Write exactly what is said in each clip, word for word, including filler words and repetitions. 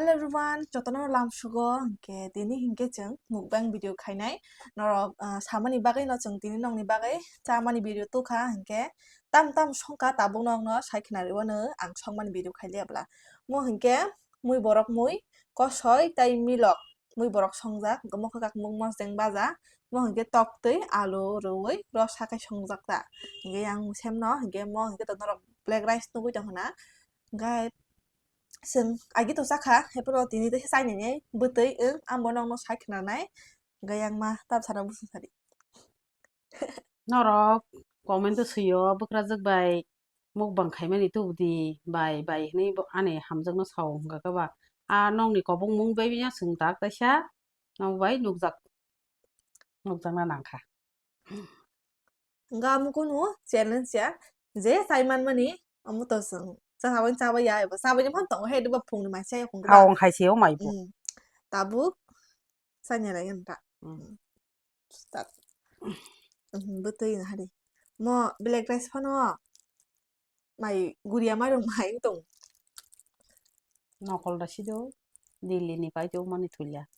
Hello everyone, jotono lamsugo, hinkhe tini hinkhe chwng mukbang video khainai. Norok, ah, samani bagwi no chwng tini nokni bagwi chamani video tukha, hinkhe tam tam songkha tabuk nokno sai khna rwino ang songmani video khailiya bwla. Mo hinkhe mui borok mui kosoi tai milok mui borok songjak, hinkhe mokhe kakmung mosdeng baja, mo hinkhe toktwi alu rwui rw sakai songjak ta. Hinkhe yang semno hinkhe mo hinkhe to norok black rice nugui tongkha na. Hinkhe chwng agi to chakha, hephuru tini teisa chainani bwtwi wng, ang bo nokno sai khwnanai, hinkhe yang ma tam sana busung sadi. Norok comment o swio, bwkrajwk bai mukbang khaimani tubudi bai bai hinwi bo ani hamjakno sao hwnkha khe ba. A nokni kobongmung bai bini swng tak taisa, nok bai nukjak, nukjakna nangkha. Hwnkha amo kunu challenge ya, je sai manmani amo to chwng chabai chabai ya, eba chabai phano tongo, he eba phungni mai chaya phung. Hao wng hai se o mai bo. Hmm. Tabuk sanya lai ganta. Hmm. Start. Hmm, bwtwi na hari. Mo black rice phano mai guria mai rok mai tong. Nokol da sido Delhi ni pai to mani thulia.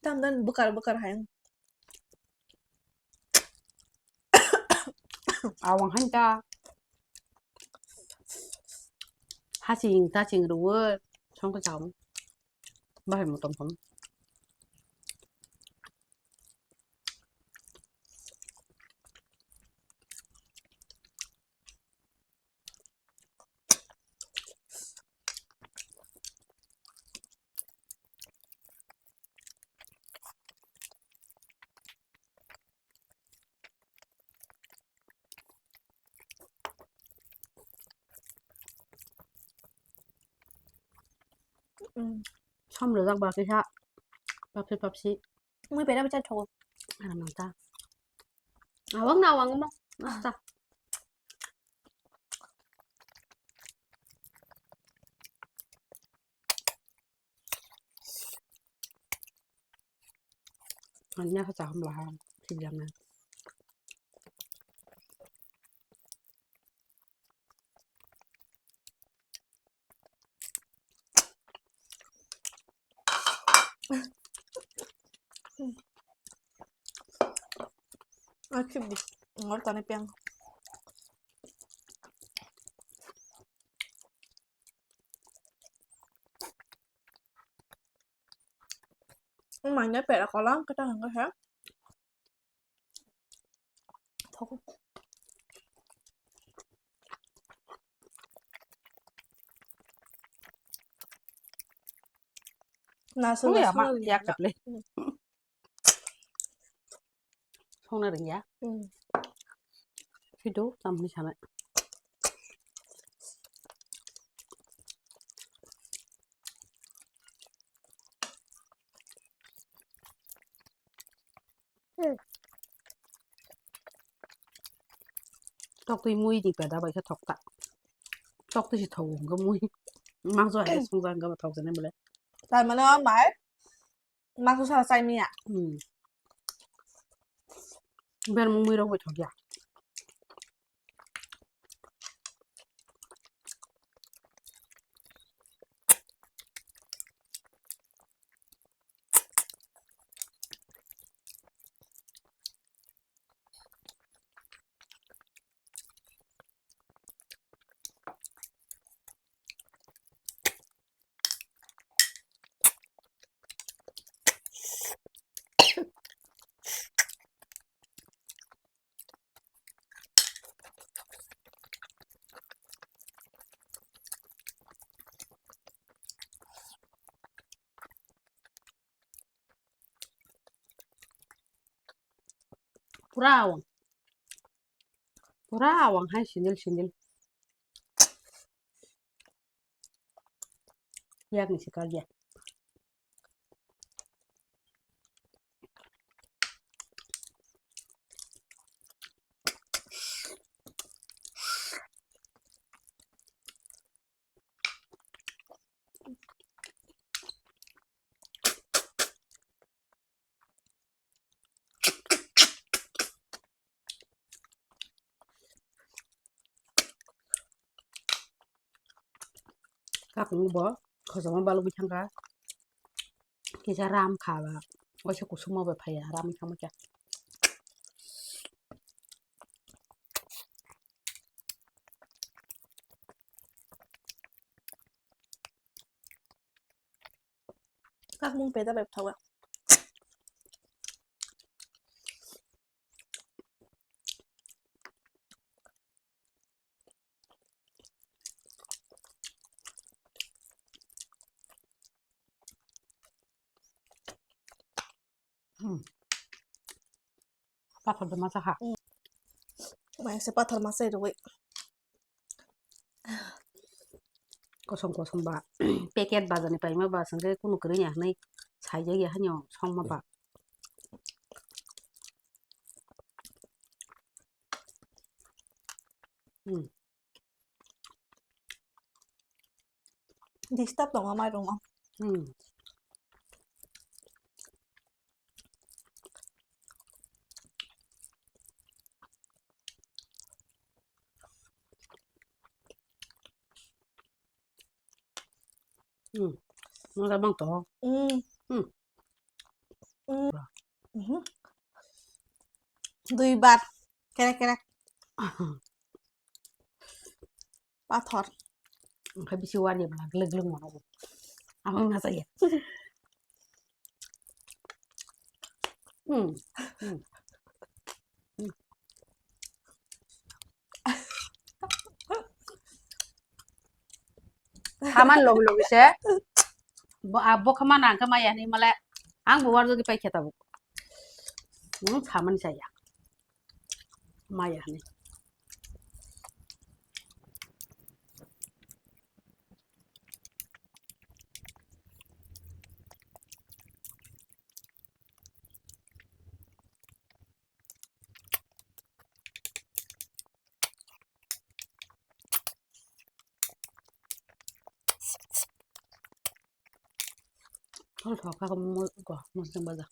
Tam dan bwkar bwkar hai. Awang han ta. Haching taching rwui songkhe chao. Bahai motom phano. Mm. Som rwjak ba kisa papsi papsi. Mui pera bwchar thogo. Aram nang ta. Awang na awang mo. Asta. Anya ha chaham laha. Sijam na. Akhir di, ngor tane piang. Manya pera kolang kita hangga ha. Thok. Na sung Ui, na ama, sung yak na. Kaple. Songna ringya. Hmm. Sido, tamni sana. Hmm. Tok twi mui di peda bai khe thok ta. Tok twi si thok wng mui. Mangso hai song jang ga thok jani bole. Tai mane o mai. Mangso sa chai mia. Hmm. Ber mui rok bai thok ya. Pura awang. Pura awang hai sindil sindil. Yakni se kagya. Kakung bo khojoma balugwi thangkha. Kisa ram kha ba. Waisa kusuma bai phaiya, ram kha ma kya. Kakmung peda bai thawa. Hmm. Pathor de masa ha. Hmm. Mai se pathor masa rwi. Kosom kosom ba packet bazar ni paima ba sangke kunu kwrwi ya hwnwi saijak ya hwnyo songma ba. Hmm. Disturb tongo mairum o. Hmm. Hmm. Masa bang to. Hmm. Hmm. Hmm. Mhm. Dui bar. Kerek kerek. Pathor. Oke bisi wari bela glek glek mono. Abang nasa ya. Hmm. Hmm. Hmm. Haman logi logi se. Bo, a, bo kama nang kama ya ni male. Ang bo warjo ki pai kheta bo. Hmm, haman saya. Maya ni. Thol thok kha mo ko mo sing baja.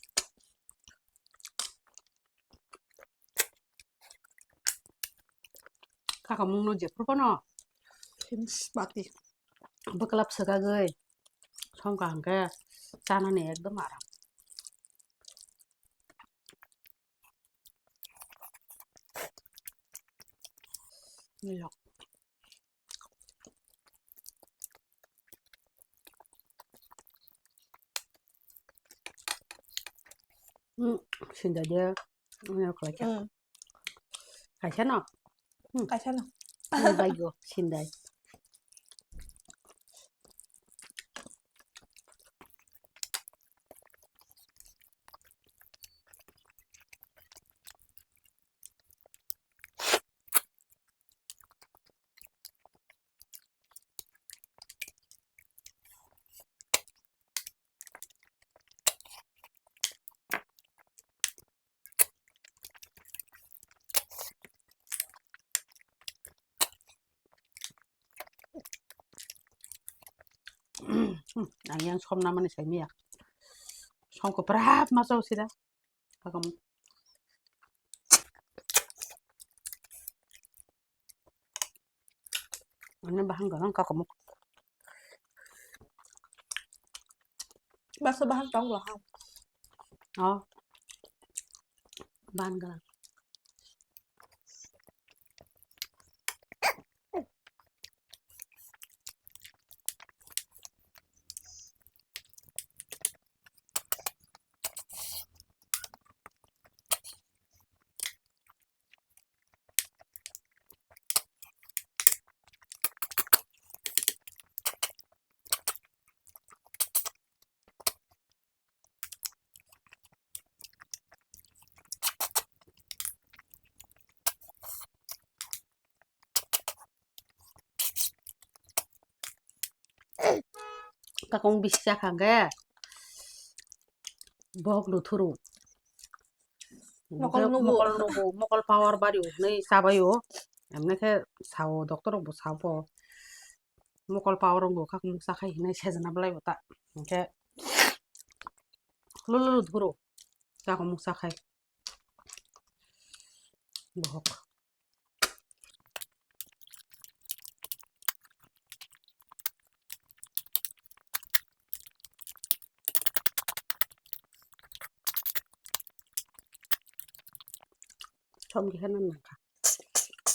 Kaka mungno jephru phano. Hims mati. Bwklap swkagwi songkha hwnkhe chanani ekdom aram. Niyok. Hmm, sindai de, niyok khlai kha. Hmm. Kaisa no? Hmm. Kaisa no. Hmm, baigo, sindai. Ang yang som namani sai miya. Som ko prap ma chao sida. Agam. Ani bahang ganang kakamuk. Baksa bahang tong lo ha. Oh. Bahang ganang. Kakung bisi chakha hwnkhe bohok luthuru. Mokol nugo. Mokol nugo, mokol power bari o hwnwi chabai o. Emne khe sao, doctor rok bo sao. Mokol power wngkha, kakung chakhai hinwi sejna bwlai bo ta. Hinkhe lulu dhuru kakung chakhai. Bohok. Tom khe nang nang kha.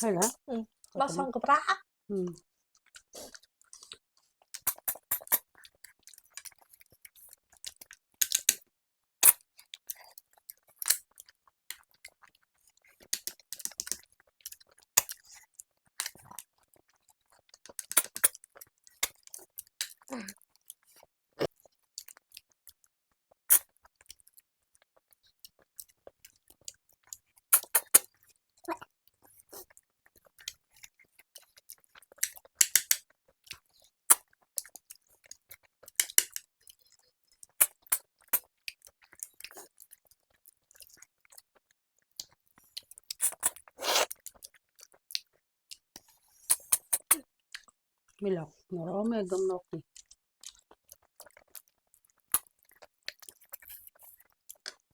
Hai da? Hmm. Kotorma. Bosong kwbra. Hmm. Milok, norok ekdom nok ni.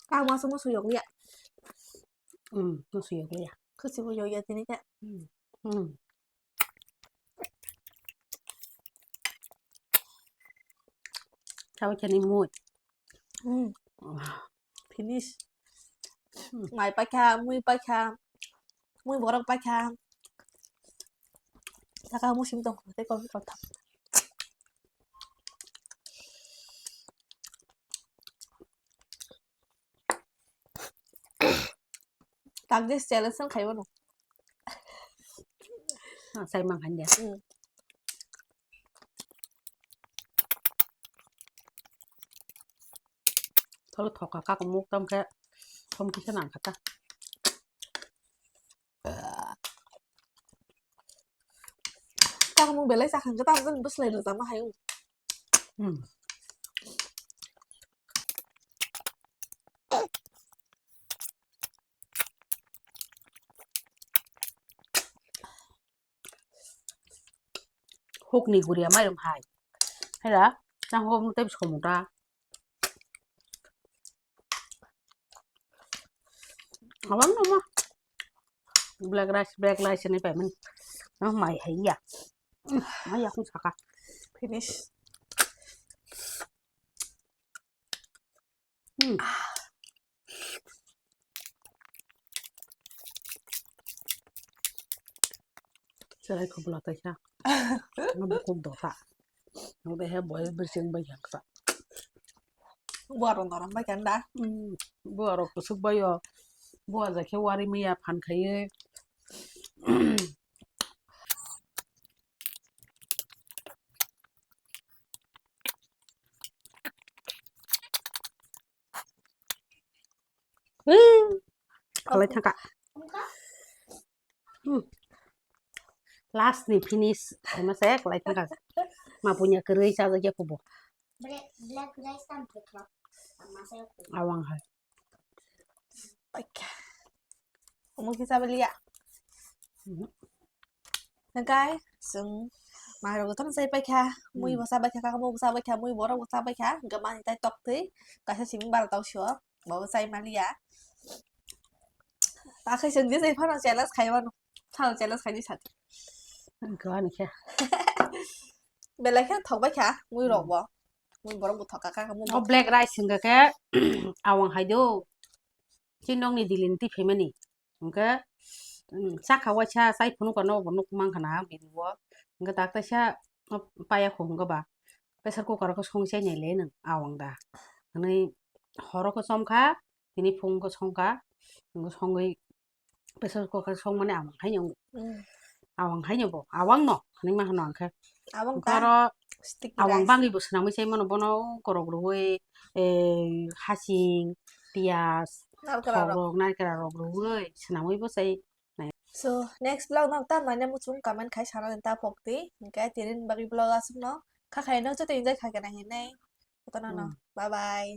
Kang ma sung suyok ya. Hmm, no suyok ya. Khusi bo yok ya tini ka. Hmm. Hmm. Sawi chani mui. Hmm. Finish. Hmm. Mai paikha, mui paikha, mui borok paikha. Saka musim tong, tei kok kok thang. Tak je challenge wng khai bono. Ah, sai mang han dia. Hmm. Tholo thoka kaka muk tam khe thom kisa nang kha ta. Kakmung belai sakha hwnkhe tamo bwslai rwchapma hai wng. Hmm. Hukni guria mairum hai. Hela, nang hok tei bwskango ta. Abang nama. Black rice, black rice ni payment. Nang mai hai ya. Mai ya kung saka. Finish. Hmm. Chwrai khobla taisa. Abo kok dota. Abo he boy birsing bai yang sa. Buarok norok bai kanda. Hmm. Buarok kusuk bai o. Buar jakhe wari maya phan khaiye. Hmm. Kalai thangka. Hmm. Last ni finish. Khaima se kalai thangka. Ma punya kwrwi chajakya kubo. Black, black rice tam thekla. Awang hai. Oke. Omo kisa beliya. Mhm. Hingkai, chwng mairok jotono chai paikha, mui Hmm. bo cha baikha, kakamo bo cha baikha, mui borok bo cha baikha, hingke mani tai toktwi, kaisa simi bara tokso, bo bo chai maliya. Akhe chwng je chai phano challenge khai mano, phano challenge khai di sadi. Hingke ani khe. Belai khe thok baikha, mui rok Hmm. bo, mui borok bo thok kha, kakamo O bo. Black rice hingke khe, awang hai do, chini nokni dilini twi phaimani. Hingke, mm, chakha waisa chai phunukha no bo nuk mankha na video o. Hingke tak taisa, o, paya khum hingke ba pressure cooker o khe song chai nai le nwng awang da. Hwnwi horo khe chomkha, tini phung khe songkha, hingke songwi pressure cooker songmani awang haino, Mm. awang haino bo, awang no hwnwi ma hwno ang khe. Awang Hingke ta aro sticky awang rice. Bangwi bo swnamwi chai mano bono korok rwui, eh, hasing, piyaj, Narikal thok rok. Rok, narikal rok rwui swnamwi bo chai. So, next vlog no tam mane muchung comment khai sana ta pokti. Hingke tini bagwi vlog aswk no. Kha khai no joto enjoy khai kana hinai. Kotono no. Hmm. Bye bye.